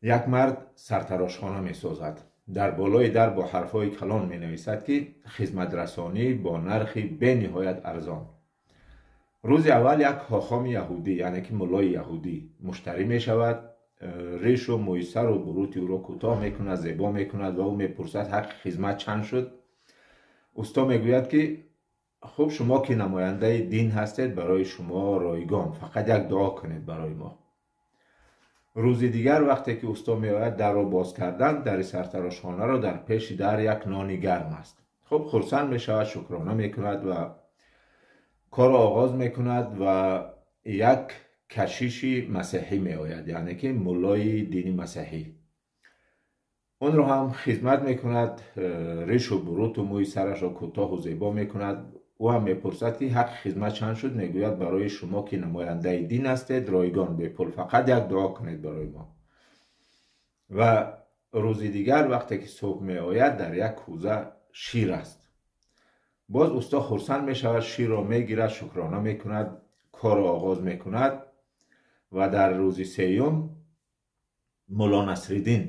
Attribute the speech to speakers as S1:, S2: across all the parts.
S1: Як мард сартарошхона месозад. Дар болои дар бо ҳарфҳои калон менависад, ки хизматрасонӣ бо нархи бениҳоят арзон. Рӯзи аввал як ҳохоми яҳудӣ, яъне ки муллои яҳудӣ, муштарӣ мешавад, ришу мӯи сару бурути ӯро кӯтоҳ мекунад, зебо мекунад ва ӯ мепурсад, ҳаққи хизмат чанд шуд? Усто мегӯяд, ки хуб, шумо ки намояндаи дин ҳастед, барои шумо ройгон, фақат як дуо кунед барои мо. Рӯзи дигар вақте ки усто меояд дарро боз кардан, дари сартарошхонаро дар пеши дар як нони гарм аст. Хуб, хурсанд мешавад, шукрона мекунад ва корро оғоз мекунад ва як кашиши масеҳӣ меояд, яъне ки муллои дини масеҳӣ. Онро ҳам хизмат мекунад, ришу буруту мӯи сарашро кӯтоҳу зебо мекунад. Ӯ ҳам мепурсад, ки ҳаққи хизмат чанд шуд? Мегӯяд, барои шумо ки намояндаи дин ҳастед, ройгон, бепул, фақат як дуо кунед барои мо. Ва рӯзи дигар вақте ки субҳ меояд, дар як кӯза шир аст. Боз усто хурсанд мешавад, ширро мегирад, шукрона мекунад, корро оғоз мекунад ва дар рӯзи сеюм Мулло Насриддин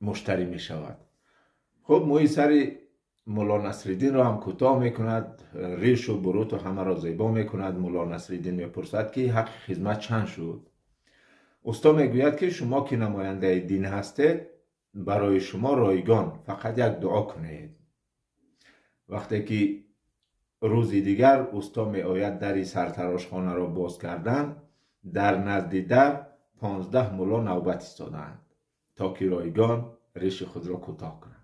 S1: муштарӣ мешавад. Хуб, мӯи сари Мулло Насриддинро ҳам кӯтоҳ мекунад, ришу буруту ҳамаро зебо мекунад. Мулло Насриддин мепурсад, ки ҳаққи хизмат чанд шуд? Усто мегӯяд, ки шумо ки намояндаи дин ҳастед, барои шумо ройгон, фақат як дуо кунед. Вақте ки рӯзи дигар усто меояд дари сартарошхонаро боз кардан, дар назди дар 15 мулло навбат истодаанд, то ки ройгон риши худро кӯтоҳ кунанд.